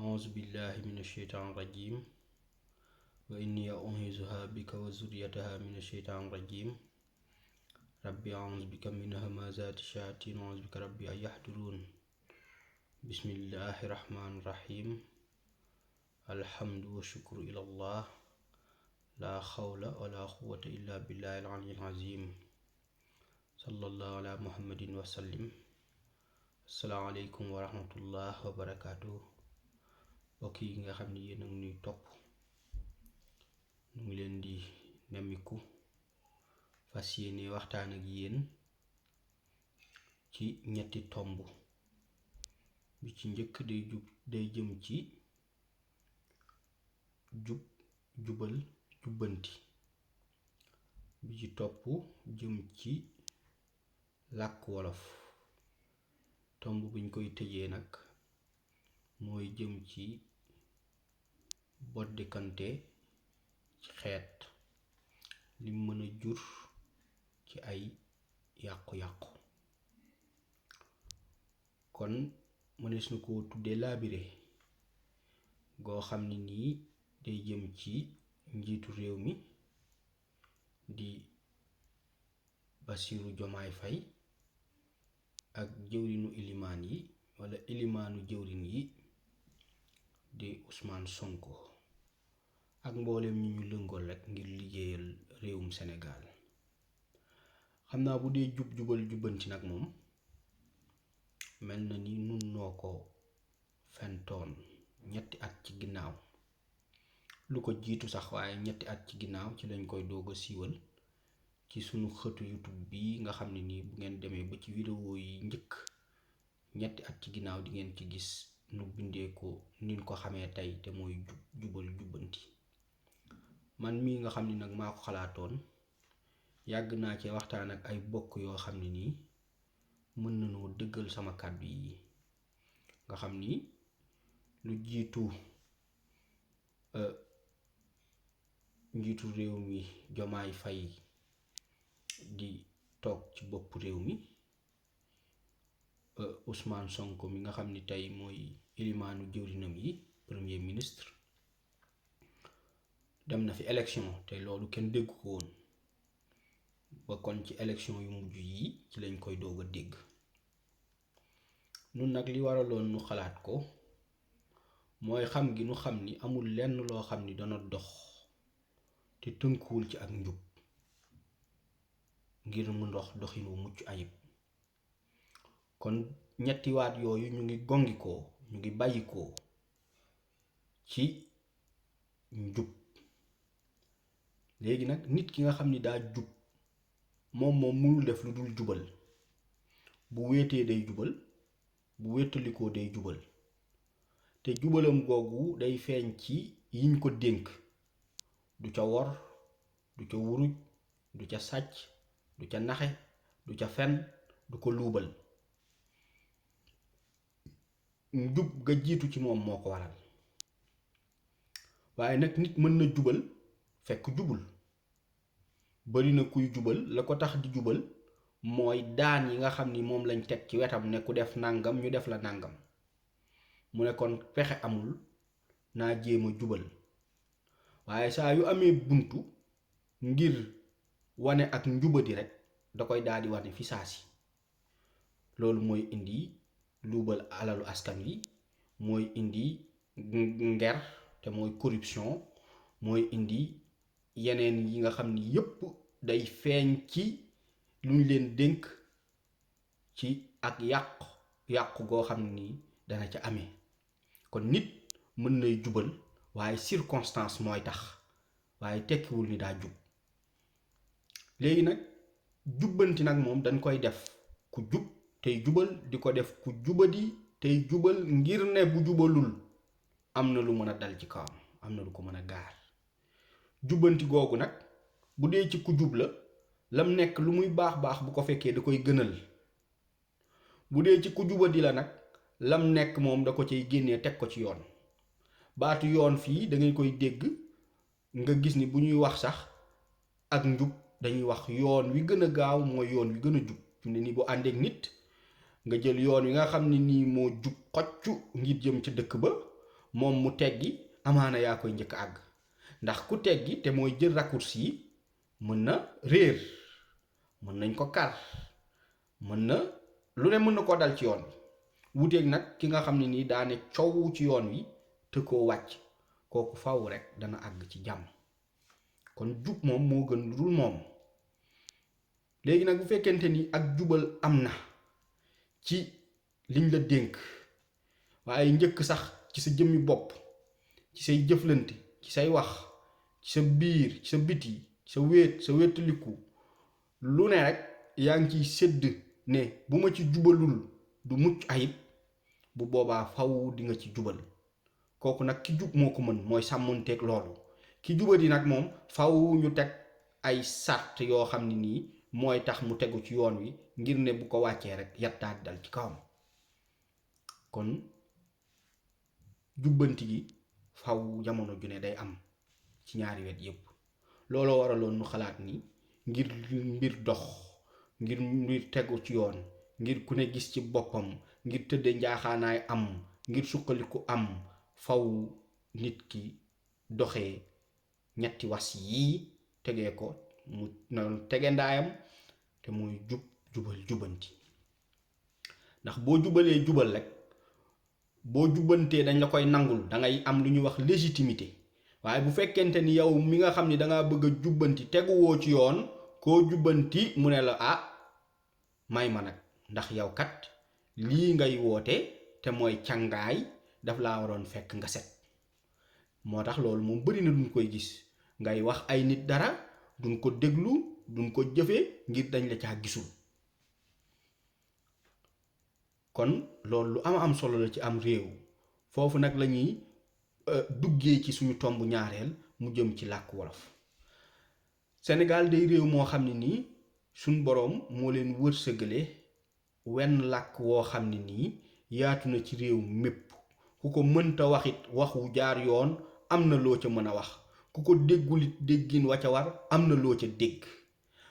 أعوذ بالله من الشيطان الرجيم وإني أعوذها بك وذريتها من الشيطان الرجيم ربي أعوذ بك من همزات الشياطين وأعوذ بك ربي أن يحضرون بسم الله الرحمن الرحيم الحمد والشكر إلى الله لا حول ولا قوة إلا بالله العلي العظيم صلى الله على محمد وسلم السلام عليكم ورحمة الله وبركاته mbokk yi nga xam ni yéen a ngi ñuy topp ñu ngi leen di nemmiku fas yéene waxtaan ak yéen ci ñetti tomb bi ci njëkk day jëm ci jubal jubbanti bi ci topp jëm ci làkk wolof tomb biñ koy tëjee nag mooy jëm ci boddikante ci xeet lim mën a jur ci ay yàqu-yàqu kon mënees na ko tuddee laabire goo xam ni nii day jëm ci njiitu réew mi di Bassirou Diomaye Faye ak jëwrinu ilimaan yi wala ilimaanu jëwrin yi di Ousmane Sonko ak mboolem ñi ñu lëngool rek ngir liggéeyal réewum Sénégal xam naa bu dee jubal jubbanti nag moom mel na ni nun noo ko fentoon ñetti at ci ginnaaw lu ko jiitu sax waaye ñetti at ci ginnaaw ci lañ koy doog a siiwal ci sunu xëtu YouTube bi nga xam ne nii bu ngeen demee ba ci vidéo yi njëkk ñetti at ci ginnaaw di ngeen ci gis nu bindee ko nin ko xamee tey te mooy jubal jubbanti man mii nga xam ni nag maa ko xalaatoon yàgg naa ci waxtaan ak ay bokk yoo xam ne nii mën nañoo dëggal sama kàddu yi nga xam ni lu jiitu njiitu réew mi Diomaye Faye di toog ci bopp réew mi Ousmane Sonko mi nga xam ni tey mooy ilimaanu jëwrinam yi premier ministre dem na fi élection te loolu kenn dégg ko woon ba kon ci élection yu mujj yi ci lañ koy doog a dégg nun nag li waraloon nu xalaat ko mooy xam gi nu xam ni amul lenn loo xam ni dana dox te tënkuwul ci ak njub ngir mu doxin wu mucc ayib kon ñetti waat yooyu ñu ngi gongikoo ñu ngi bàyyikoo ci njub léegi nag nit ki nga xam ni daa jub moom mënul def lu dul jubal bu wéetee day jubal bu wéetalikoo day jubal te jubalam googu day feeñ ci yiñ ko dénk du ca wor du ca wuruj du ca sàcc du ca naxe du ca fen du ko luubal njub ga jiitu ci moom moo ko waral waaye nag nit mën na jubal fekk jubul bari na kuy jubal la ko tax di jubal mooy daan yi nga xam ni moom lañ teg ci wetam ne ku def nangam ñu def la nangam mu ne kon pexe amul naa jéem a jubal waaye saa yu amee buntu ngir wane ak njubadi rek da koy daal di wane fi saasi loolu mooy indi luubal alalu askan wi mooy indi nger te mooy corruption mooy indi yeneen yi nga xam ni yépp day feeñ ci lu ñu leen dénk ci ak yàqu goo xam ni dana ca amee kon nit mën nay jubal waaye circonstance mooy tax waaye tekkiwul ni daa jub léegi nag jubbanti nag moom dañ koy def ku jub tey jubal di ko def ku jubadi tey jubal ngir ne bu jubalul am na lu mën a dal ci kawam am na lu ko mën a gaar jubbanti googu nag bu dee ci ku jub la lam nekk lu muy baax bu ko fekkee da koy gënal bu dee ci ku jubadi la nag lam nekk moom da ko cay génnee teg ko ci yoon baatu yoon fii da ngay koy dégg nga gis ni bu ñuy wax sax ak njub dañuy wax yoon wi gën a gaaw mooy yoon wi gën a jub fi ne ni bu àndeek nit nga jël yoon wi nga xam ne nii moo jub xoccu ngir jëm ca dëkk ba moom mu teggi amaana yaa koy njëkk àgg ndax ku teggi te mooy jël raccourci yi mën na réer mën nañ ko kar mën na lu ne mën na koo dal ci yoon wi wuteeg nag ki nga xam ne nii daane coow ci yoon wi te koo wàcc kooku faw rek dana àgg ci jàmm kon jub moom moo gën lu dul moom. léegi nag bu fekkente ni ak jubal am na ci liñ la dénk waaye njëkk sax ci sa jëmmi bopp ci say jëflante ci say wax ci sa biir ci sa biti sa wéetaliku lu ne rek yaa ngi ciy sédd ne bu ma ci jubalul du mucc ayib bu boobaa faw di nga ci jubal kooku nag ki jub moo ko mën mooy sàmmonteeg loolu ki jubadi nag moom faw ñu teg ay sart yoo xam ne nii mooy tax mu tegu ci yoon wi ngir ne bu ko wàccee rek yattaat dal ci kawam kon jubbanti gi faw jamono ju ne day am ci ñaari wet yépp looloo waraloon nu xalaat ni ngir mbir dox ngir mbir tegu ci yoon ngir ku ne gis ci boppam ngir tëdde njaaxaanaay am ngir suqaliku am faw nit ki doxee ñetti was yii tegee ko mu noonu tege ndaayam te muy jubal jubanti ndax boo jubalee jubal rek boo jubbantee dañ la koy nangul dangay am lu ñuy wax légitimité waaye bu fekkente ni yow mi nga xam ni dangaa bëgg a jubbanti teguwoo ci yoon koo jubbanti mu ne la may ma nag ndax yow kat lii ngay woote te mooy càngaay daf laa waroon fekk nga set moo tax loolu moom bari na duñ koy gis ngay wax ay nit dara duñ ko déglu duñ ko jëfe ngir dañ la caa gisul kon loolu lu am solo la ci am réew foofu nag la ñuy duggee ci suñu tomb ñaareel mu jëm ci làkk wolof Sénégal day réew moo xam ne nii suñ boroom moo leen wërsëgale wenn làkk woo xam ne nii yaatu na ci réew mépp ku ko mënta waxit wax wu jaar yoon am na loo ca mën a wax ku ko déggulit déggin wa ca war am na loo ca dégg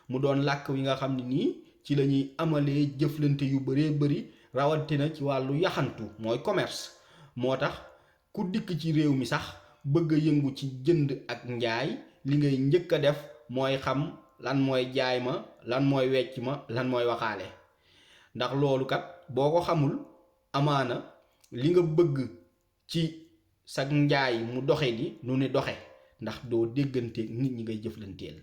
mu doon làkk wi nga xam ne nii ci la ñuy amalee jëflante yu baree bari rawatina ci wàllu yaxantu mooy commerce moo tax ku dikk ci réew mi sax bëgg a yëngu ci jënd ak njaay li ngay njëkk a def mooy xam lan mooy jaay ma lan mooy wecc ma lan mooy waxaale ndax loolu kat boo ko xamul amaana li nga bëgg ci sag njaay mu doxe di nu ne doxe ndax doo dégganteeg nit ñi ngay jëflanteel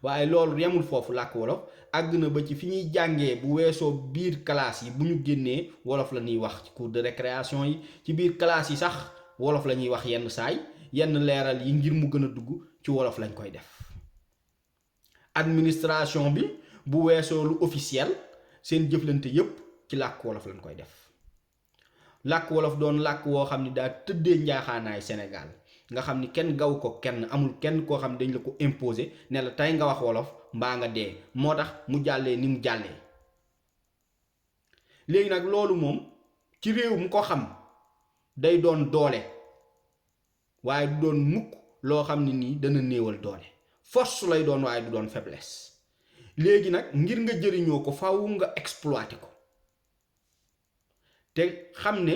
waaye loolu yemul foofu làkk wolof àgg na ba ci fi ñuy jàngee bu weesoo biir classe yi bu ñu génnee wolof la ñuy wax ci cours de récréation yi ci biir classe yi sax wolof la ñuy wax yenn saay yenn leeral yi ngir mu gën a dugg ci wolof lañ koy def administration bi bu weesoo lu officiel seen jëflante yépp ci làkk wolof lañ koy def làkk wolof doon làkk woo xam ni daa tëddee njaaxaanaay Sénégal nga xam ni kenn gaw ko kenn amul kenn koo xam ne dañ la ko imposer ne la tey nga wax wolof mbaa nga dee moo tax mu jàllee ni mu jàllee léegi nag loolu moom ci réew mu ko xam day doon doole waaye du doon mukk loo xam ne nii dana néewal doole force lay doon waaye du doon faiblesse léegi nag ngir nga jëriñoo ko faaw nga exploiter ko te xam ne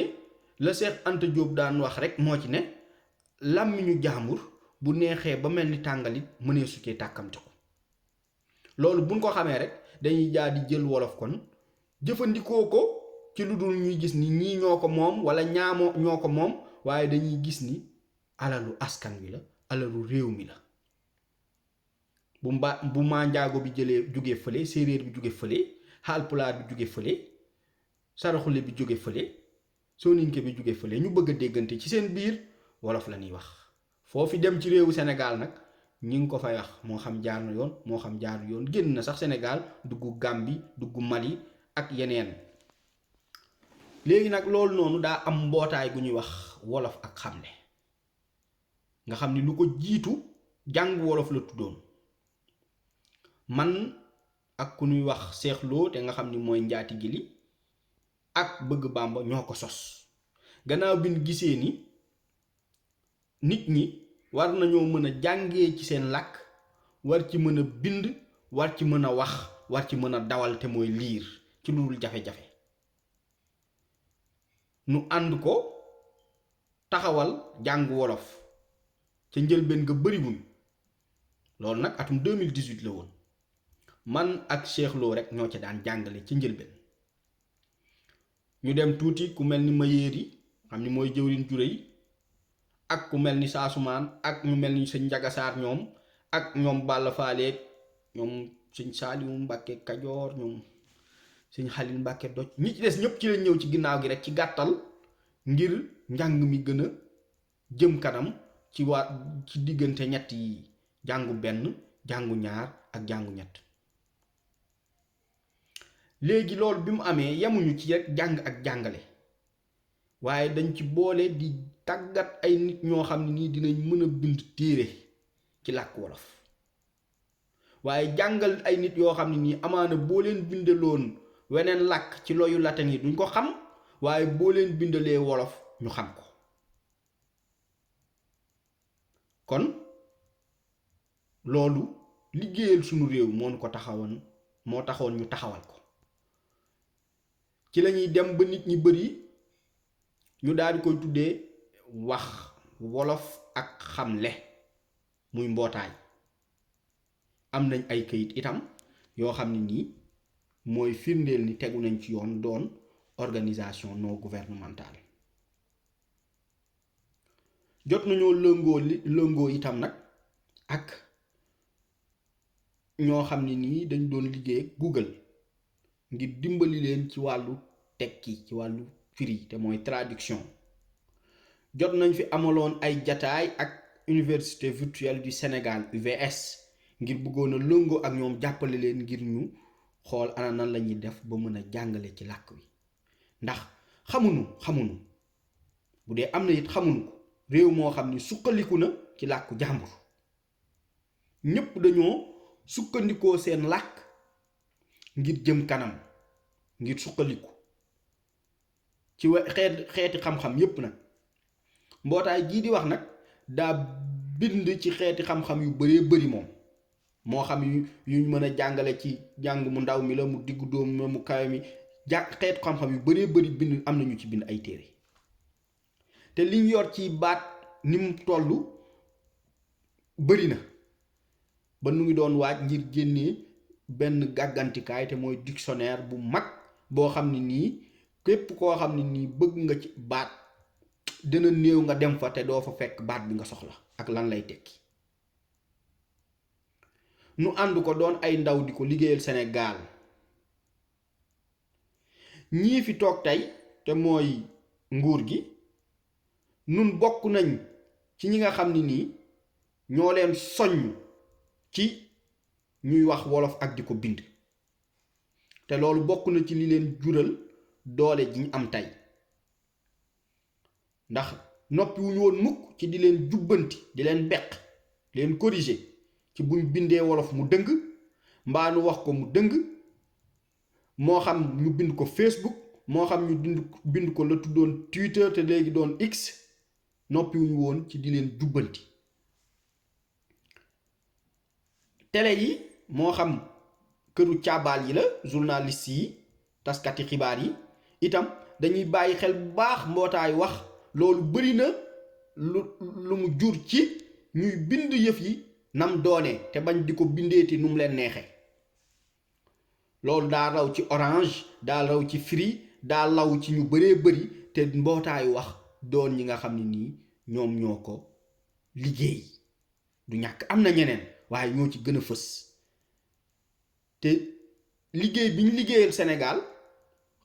la Cheikh Anta Diop daan wax rek moo ci ne làmmiñu jaambur bu neexee ba mel ni tàngalit mënee su cee tàkkamte ko loolu buñ ko xamee rek dañuy jaar di jël wolof kon jëfandikoo ko ci lu dul ñuy gis ni ñii ñoo ko moom wala ñaamoo ñoo ko moom waaye dañuy gis ni alalu askan wi la alalu réew mi la bu manjaago bi jëlee jóge fële séeréer bi jóge fële haalpulaar bi jóge fële saraxule bi jóge fële soninke bi jóge fële ñu bëgg a déggante ci seen biir wolof la ñuy wax foofu dem ci réewu Sénégal nag ñi ngi ko fay wax moo xam jaar na yoon moo xam jaaru yoon génn na sax Sénégal dugg Gambie dugg Mali ak yeneen léegi nag loolu noonu daa am mbootaay gu ñuy wax wolof ak xamle nga xam ni lu ko jiitu jàng wolof la tuddoon man ak ku ñuy wax Cheikh Lo te nga xam ni mooy njaati gili ak bëgg Bàmba ñoo ko sos gannaaw bi ñu gisee ni nit ñi war nañoo mën a jàngee ci seen làkk war ci mën a bind war ci mën a wax war ci mën a dawal te mooy liir ci lu dul jafe-jafe nu ànd ko taxawal jàng wolof ca njëlbeen nga bëriwuñ. loolu nag atum 2018 la woon man ak Cheikh Lo rek ñoo ca daan jàngale ci njëlbeen. ñu dem tuuti ku mel ni Mayéeri xam ni mooy jëwriñ jure yi ak ku mel ni Saasumaan ak ñu mel ni sëñ Njagasaar ñoom ak ñoom Balla Faaleeg ñoom sëñ Saaliwu Mbàkke Kajoor ñoom sëñ Xalil Mbàkke Doj ñi ci des ñëpp ci lañ ñëw ci ginnaaw gi rek ci gàttal ngir njàng mi gën a jëm kanam ci diggante ñett yi jàngu benn jàngu ñaar ak jàngu ñett. léegi loolu bi mu amee yemuñu ci rek jàng ak jàngale waaye dañ ci boole di tàggat ay nit ñoo xam ne nii dinañ mën a bind téere ci làkk wolof waaye jàngal ay nit yoo xam ne nii amaana boo leen bindaloon weneen làkk ci loyu latin yi duñ ko xam waaye boo leen bindalee wolof ñu xam ko. kon loolu liggéeyal sunu réew moo ko taxoon ñu taxawal ko. ci lañuy dem ba nit ñi bari ñu daal di koy tuddee wax wolof ak xamle muy mbootaay. am nañ ay kayit itam yoo xam ne nii mooy firndeel ni tegu nañ ci yoon doon organisation non gouvernementale. jot nañoo lëngoo itam nag ak ñoo xam ne nii dañ doon liggéey ak Google ngir dimbali leen ci wàllu tekki ci wàllu firi te mooy traduction. jot nañ fi amaloon ay jataay ak Université virtuelle du Sénégal UVS ngir bëggoon a lëngoo ak ñoom jàppale leen ngir ñu xool ana nan la ñuy def ba mën a jàngale ci làkk wi ndax xamuñu bu dee am na it xamuñu ko réew moo xam ni sukkaliku na ci làkku jàmbur ñépp dañoo sukkandikoo seen làkk ngir jëm kanam ngir sukkaliku ci xeeti xam-xam yépp nag. mbootaay jii di wax nag daa bind ci xeeti xam-xam yu baree bari moom moo xam yuñ mën a jàngale ci jàng mu ndaw mi la mu diggu dóom la mu kawe mi xeetu xam-xam yu baree bari bind am nañu ci bind ay téere te liñ yor ci baat ni mu toll bari na ba nu ngi doon waaj ngir génnee benn gàggantikaay te mooy dictionnaire bu mag boo xam ne nii képp koo xam ne nii bëgg nga ci baat dina néew nga dem fa te doo fa fekk baat bi nga soxla ak lan lay tekki. nu ànd ko doon ay ndaw di ko liggéeyal Sénégal ñii fi toog tey te mooy nguur gi nun bokk nañ ci ñi nga xam ne nii ñoo leen soññ ci ñuy wax wolof ak di ko bind te loolu bokk na ci li leen jural doole ji ñu am tey ndax noppi wuñu woon mukk ci di leen jubbanti di leen beq di leen corriger ci buñ bindee wolof mu dëng mbaa nu wax ko mu dëng moo xam ñu bind ko Facebook moo xam ñu bind ko la tuddoon Twitter te léegi doon X noppi wuñu woon ci di leen jubbanti. télé yi moo xam këru caabaal yi la journaliste yi taskati xibaar yi itam dañuy bàyyi xel bu baax mbootaay wax loolu bari na lu mu jur ci ñuy bind yëf yi nam doone te bañ di ko bindeeti nu mu leen neexee. loolu daa raw ci Orange daa raw ci Free daa law ci ñu baree bari te mbootaayu wax doon ñi nga xam ne nii ñoom ñoo ko liggéey du ñàkk am na ñeneen waaye ñoo ci gën a fës te liggéey bi ñu liggéeyal Sénégal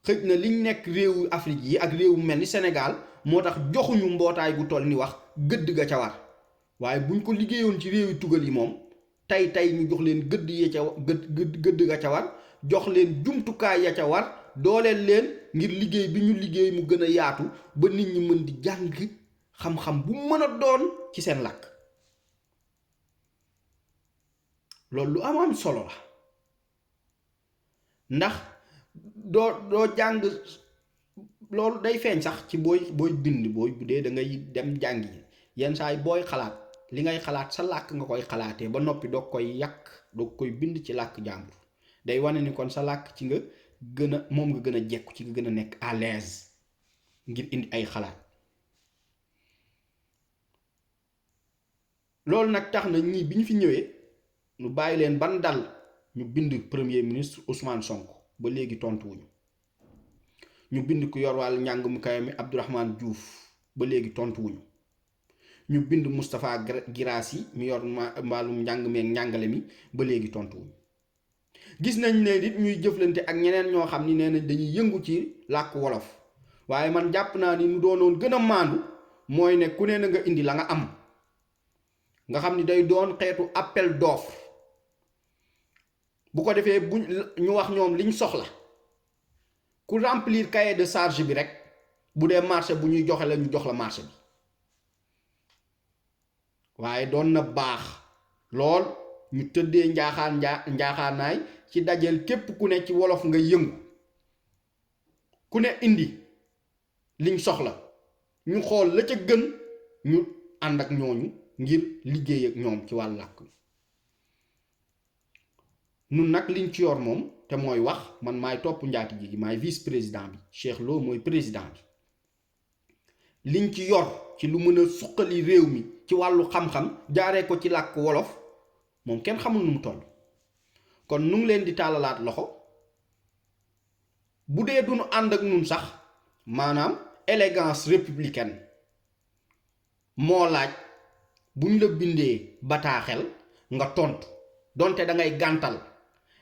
xëj na liñ nekk réewu Afrique yi ak réewu mel ni Sénégal moo tax joxuñu mbootaay gu toll ni wax gëdd ga ca war waaye buñ ko liggéeyoon ci réewi tugal yi moom tey ñu jox leen gëdd ga ca war jox leen jumtukaay ya ca war dooleel leen ngir liggéey bi ñu liggéey mu gën a yaatu ba nit ñi mën di jàng xam-xam bu mën a doon ci seen làkk. loolu lu am solo la ndax doo jàng loolu day feeñ sax ci booy bind bu dee da ngay dem jàngi yenn saa yi booy xalaat li ngay xalaat sa làkk nga koy xalaatee ba noppi doo koy yàq doo koy bind ci làkk jàmbur day wane ni kon sa làkk ci nga gën a moom nga gën a jekku ci nga gën a nekk à l'aise ngir indi ay xalaat loolu nag tax na ñii bi ñu fi ñëwee ñu bàyyi leen ban dal ñu bind premier ministre Ousmane Sonko ba léegi tontuwuñu. ñu bind ku yor wàllu njàng mu kawe mi Abdourahmane Diouf ba léegi tontuwuñu. ñu bind Moustapha Guirassy mi yor wàllum njàng meeg njàngale mi ba léegi tontuwuñu. gis nañ ne nit ñuy jëflante ak ñeneen ñoo xam ni nee nañ dañuy yëngu ci làkk wolof waaye man jàpp naa ni mu doonoon gën a maandu mooy ne ku ne na nga indi la nga am nga xam ni day doon xeetu appel d'offre bu ko defee bu ñu wax ñoom liñ soxla ku remplir cahier de charge bi rek bu dee marché bu ñuy joxe la ñu jox la marché bi waaye doon na baax lool ñu tëddee njaaxaanaay ci dajal képp ku ne ci wolof nga yëngu ku ne indi liñ soxla ñu xool la ca gën ñu ànd ak ñooñu ngir liggéey ak ñoom ci wàllu làkk wi nun nag liñ ci yor moom te mooy wax man maay topp njaati ji maay vice président bi Cheikh Lo mooy président bi liñ ci yor ci lu mën a suqali réew mi ci wàllu xam-xam jaaree ko ci làkk wolof moom kenn xamul nu mu toll kon nu ngi leen di tàllalaat loxo bu dee duñu ànd ak nun sax maanaam élégance républicaine moo laaj bu ñu la bindee bataaxel nga tontu donte da ngay gàntal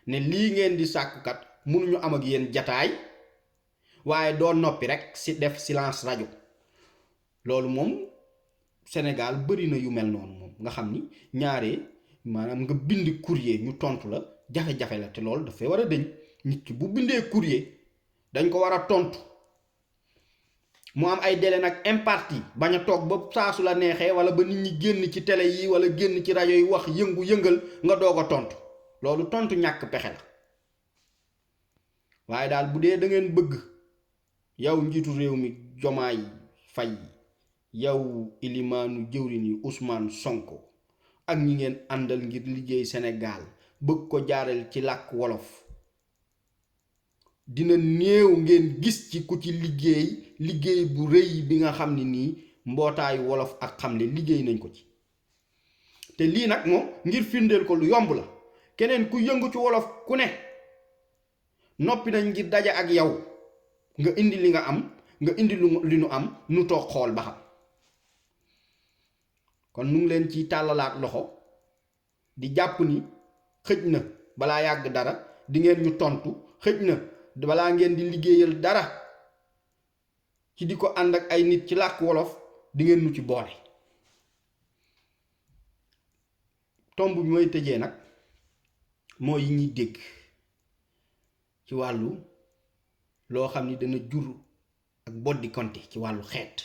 ne lii ngeen di sàkkukat mënuñu am ak yéen jataay waaye doo noppi rek si def silence rajo loolu moom Sénégal bari na yu mel noonu moom nga xam ni ñaaree maanaam nga bind courrier ñu tontu la jafe-jafe la te loolu dafay war a dëñ nit ki bu bindee courrier dañ ko war a tontu mu am ay délai nag imparti bañ a toog ba saasu la neexee wala ba nit ñi génn ci télé yi wala génn ci rajo yi wax yëngu-yëngal nga doog a tontu loolu tontu ñàkk pexe la waaye daal bu dee da ngeen bëgg yow njiitu réew mi Jomaay Fay yow ilimaanu jëwriñ yi Ousmane Sonko ak ñi ngeen àndal ngir liggéey Sénégal bëgg ko jaaral ci làkk wolof dina néew ngeen gis ci ku ci liggéey bu rëy bi nga xam ne nii mbootaayu wolof ak xamle liggéey nañ ko ci te lii nag moom ngir firndeel ko lu yomb la keneen ku yëngu ci wolof ku ne noppi nañ ngir daje ak yow nga indi li nga am nga indi li nu am nu toog xool ba xam kon nu ngi leen ciy tàllalaat loxo di jàpp ni xëj na balaa yàgg dara di ngeen ñu tontu xëj na balaa ngeen di liggéeyal dara ci di ko ànd ak ay nit ci làkk wolof di ngeen nu ci boole tomb bi mooy tëjee nag mooy yi ñuy dégg ci wàllu loo xam ni dana jur ak boddi konte ci wàllu xeet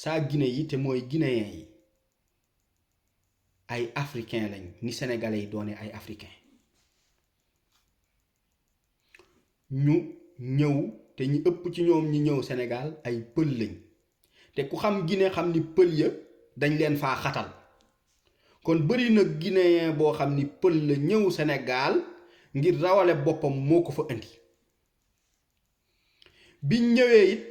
saa Guinée yi te mooy guinéen yi ay africain lañ ni sénégalais yi doone ay africain ñu ñëw te ñi ëpp ci ñoom ñi ñëw Sénégal ay pël lañ te ku xam Guinée xam ni pël ya dañ leen faa xatal kon bari na guinéen boo xam ni pël la ñëw Sénégal ngir rawale boppam moo ko fa indi biñ ñëwee it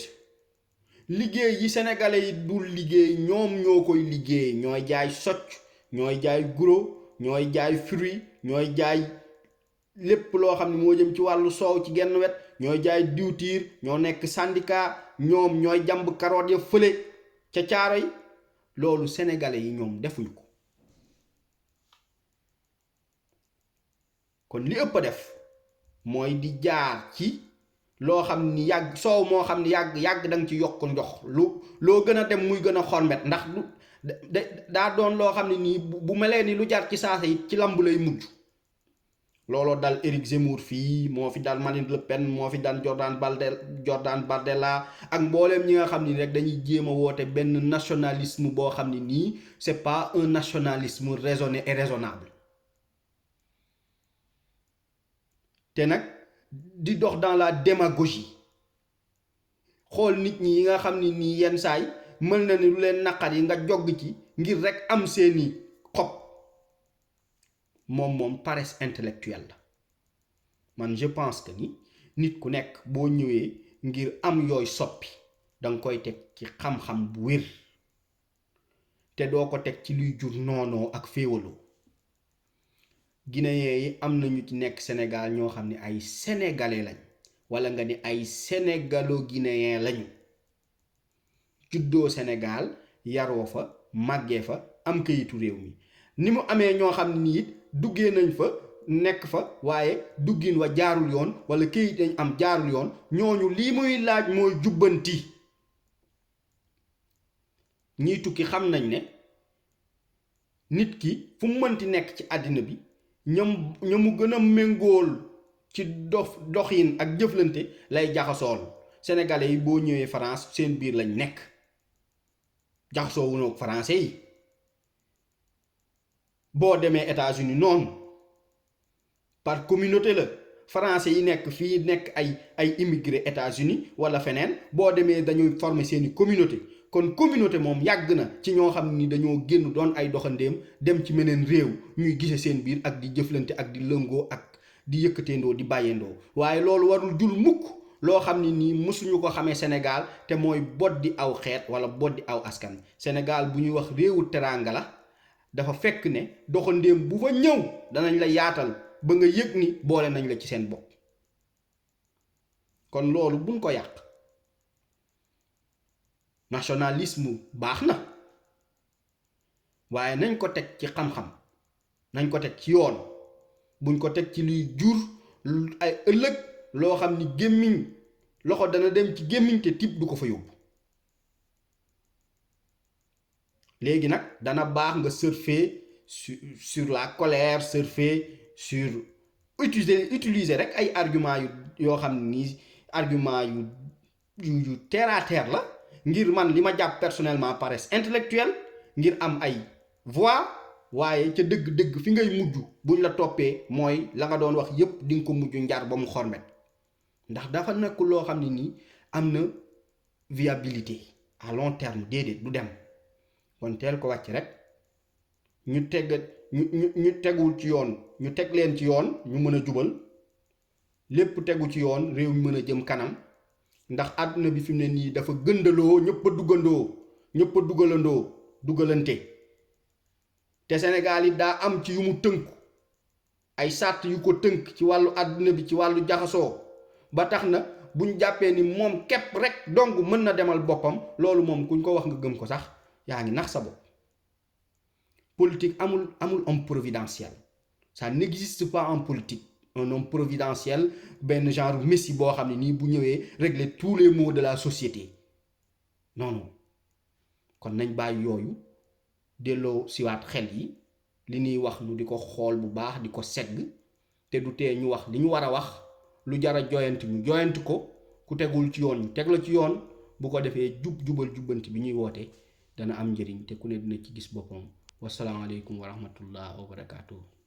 liggéey yi sénégalais yi dul liggéey ñoom ñoo koy liggéey ñooy jaay socc ñooy jaay guro ñooy jaay fruit ñooy jaay lépp loo xam ne moo jëm ci wàllu soow ci genn wet ñooy jaay diwtiir ñoo nekk syndicat ñoom ñooy jàmb karoot ya fële ca caaro yi loolu sénégalais yi ñoom defuñ ko kon li ëpp a def mooy di jaar ci loo xam ni yàgg soow moo xam ni yàgg danga ci yokk ndox loo gën a dem muy gën a xormet ndax lu daa doon loo xam ne nii bu melee ni lu jar ci saasa it ci lamb lay mujj looloo dal Éric Zemmour fii moo fi dal Marine Le Pen moo fi dal Jordan Bardella ak mbooleem ñi nga xam ni rek dañuy jéem a woote benn nationalisme boo xam ne nii c'est pas un nationalisme raisonné et raisonnable te nag di dox dans la démagogie xool nit ñi yi nga xam ni nii yenn saay mën na ni lu leen naqar yi nga jogg ci ngir rek am seeni xob moom paresse intellectuelle la man je pense que ni nit ku nekk boo ñëwee ngir am yooy soppi danga koy teg ci xam-xam bu wér te doo ko teg ci luy jur noonoo ak féewaloo. Guinéen yi am na ñu ci nekk Sénégal ñoo xam ne ay sénégalais lañ wala nga ni ay sénégalo-guinéen lañu juddoo Sénégal yaroo fa màggee fa am kayitu réew mi. ni mu amee ñoo xam ni it duggee nañ fa nekk fa waaye duggin wa jaarul yoon wala kayit dañ am jaarul yoon, ñooñu lii muy laaj mooy jubbanti. ñiy tukki xam nañ ne nit ki fu mu mënti nekk ci àddina bi ñamu gën a méngool ci doxin ak jëflante lay jaxasool. sénégalais yi boo ñëwee France seen biir lañ nekk jaxasoo wunoog français yi. boo demee États-Unis noonu par communauté la. français yi nekk fii nekk ay immigré États-Unis wala feneen boo demee dañuy former seeni communauté. kon communauté moom yàgg na ci ñoo xam ni dañoo génn doon ay doxandéem dem ci meneen réew ñuy gise seen biir ak di jëflante ak di lëngoo ak di yëkkateendoo di bàyyeendoo. waaye loolu warul jul mukk loo xam ni nii mësuñu ko xamee Sénégal te mooy boddi aw xeet wala boddi aw askan. Sénégal bu ñuy wax réewu teraanga la. dafa fekk ne doxandéem bu fa ñëw danañ la yaatal ba nga yëg ni boole nañ la ci seen bopp. kon loolu buñ ko yàq. nationalisme baax na waaye nañ ko teg ci xam-xam, nañ ko teg ci yoon, buñ ko teg ci luy jur ay ëllëg loo xam ni gémmiñ loxo dana dem ci gémmiñ te tib du ko fa yóbbu. léegi nag dana baax nga surfer sur la colère, surfer sur utiliser rek ay argument yoo xam ni argument yu terre à terre la ngir man li ma jàpp personnellement paresse intellectuelle ngir am ay voix. waaye ca dëgg-dëgg fi ngay mujj buñ la toppee mooy la nga doon wax yépp di nga ko mujj njar ba mu xormet, ndax dafa nekk loo xam ne nii am na viabilité à long terme. déedéet du dem. kon teel ko wàcc rek ñu tegul ci yoon ñu teg leen ci yoon ñu mën a jubal lépp tegu ci yoon réew mi mën a jëm kanam. ndax àdduna bi fi mu ne nii dafa gëndaloo, ñëpp a duggandoo, ñëpp a dugalante. te Sénégal yi daa am ci yu mu tënku ay sàrt yu ko tënk ci wàllu àdduna bi ci wàllu jaxasoo ba tax na buñ jàppee ni moom képp rek dong mën na demal boppam loolu moom kuñ ko wax nga gëm ko sax yaa ngi nax sa bopp. politique amul homme providentiel, ça n'existe pas en politique. un homme providentiel benn genre messie boo xam ne nii bu ñëwee régler tous les maux de la société non. kon nañ bàyyi yooyu delloo siwaat xel yi li ñuy wax ñu di ko xool bu baax di ko segg te du tee ñu wax li ñu war a wax. lu jara joyanti ñu joyanti ko, ku tegul ci yoon ñu teg la ci yoon. bu ko defee jubal jubbanti bi ñuy woote dana am njëriñ te ku ne dina ci gis boppam. wasalaamaaleykum wa rahmatullah wa barakaatu.